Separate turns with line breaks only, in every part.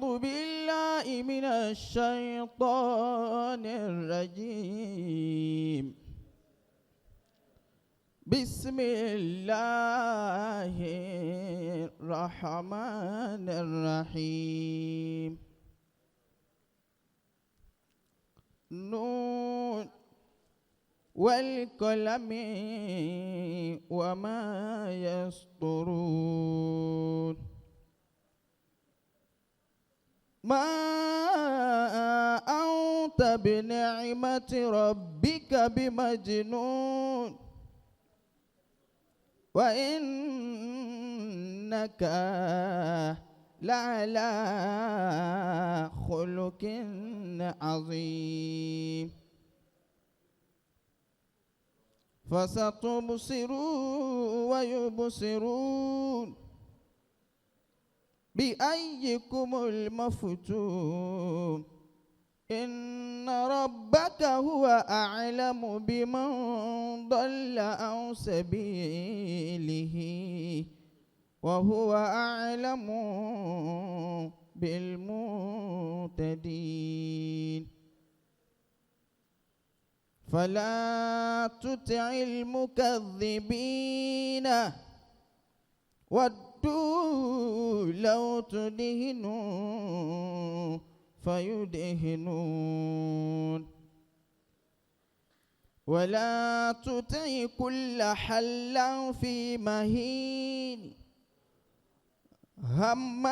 أعوذ بالله من الشيطان الرجيم. بسم الله الرحمن الرحيم. نون والقلم وما يسطرون. ما أنت بنعمة ربك بمجنون وإنك لعلى خلق عظيم. فستبصر ويبصرون بأيكم المفتون. إن ربك هو أعلم بمن ضل عن سبيله وهو أعلم بالمهتدين. فلا تطع المكذبين ودوا لو تدهنوا فيدهنون. ولا تطع كل حلاف مهين هماز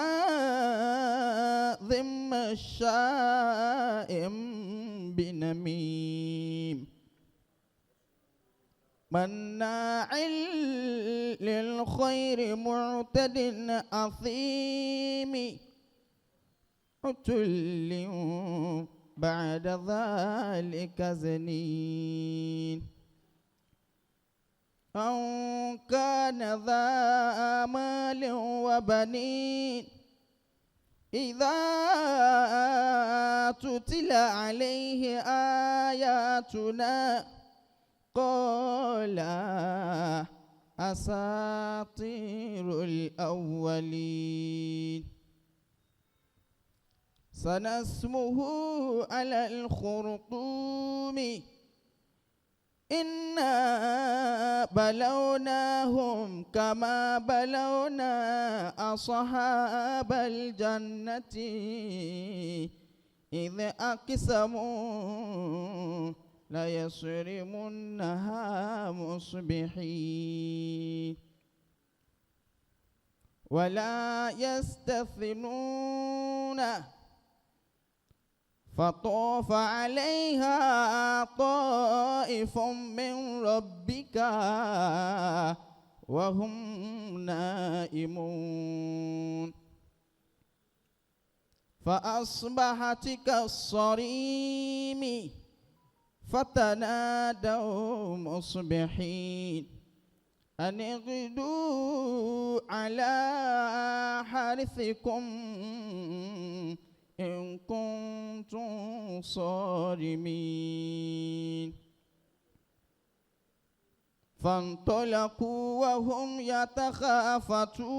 مشاء بنميم مناع للخير معتد أثيم عتل بعد ذلك زنين. أن كان ذا مال وبنين إذا تتلى عليه آياتنا قال أساطير الأولين. سنسمه على الخرطوم. إنا بلوناهم كما بلونا أصحاب الجنة إذ أقسموا ليصرمنها مصبحين. ولا يستثنون. فطاف عليها طائف من ربك وهم نائمون. فأصبحت كالصريم فتنادوا مصبحين أن اغدوا على حرثكم إن كنتم صارمين. فانطلقوا وهم يتخافتون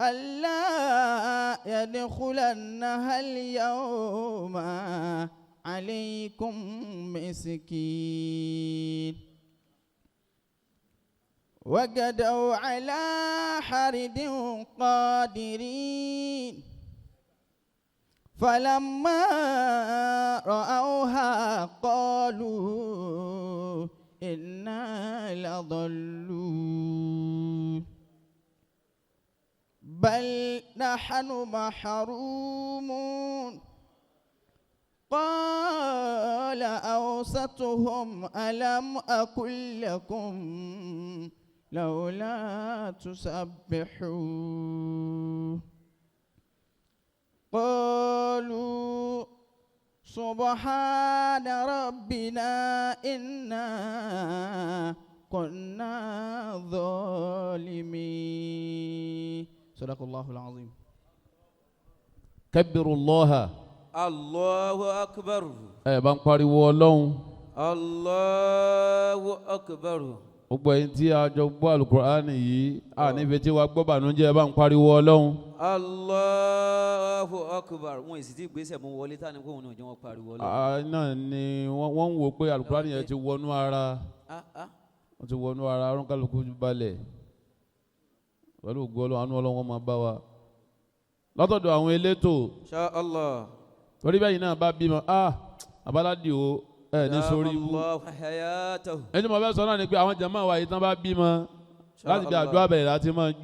ألا يدخلنها اليوم عليكم مسكين. وغدوا على حرد قادرين. فلما رأوها قالوا إنا لضالون بل نحن محرومون. قال أوسطهم ألم أقل لكم لولا تسبحون. قالوا سبحان ربنا إنا كنا ظالمين. صدق الله العظيم.
كبروا الله.
Allahu akbar.
Ẹ bá ń pariwo Ọlọ́run.
Allahu akbar.
Gbogbo ẹ̀yin tí a jọ gbọ́ alukur'ani yìí, a níbi tí wa gbọ́ bànújẹ́, bá ń pariwo Ọlọ́run.
Allahu akbar. Wọn èsì tí gbèsè mú wọlé tá ni kóun náà jẹ́ wọn pariwo Ọlọ́run.
A náà ni wọ́n ń wò pé alukur'ani yẹn ti wọnú ara.
Ah, ah.
Wọ́n ti wọnú ara, ọ̀run kálukú balẹ̀ pẹ̀lú ògo Ọlọ́run, àánú Ọlọ́run wọn máa bá wa látọ̀dọ̀ àwọn elétò.
Insha Allah.
Torí bẹ́ẹ̀ yìí náà bá bímọ, ah, abaládìí o, ẹ ní sórí ibú.
Allahu hayatahu.
Ẹni tí mo fẹ́ sọ náà ni pé àwọn jàmáà wa yìí tán bá bímọ láti bí
Allah.
àdúrà bẹ̀rẹ̀ láti máa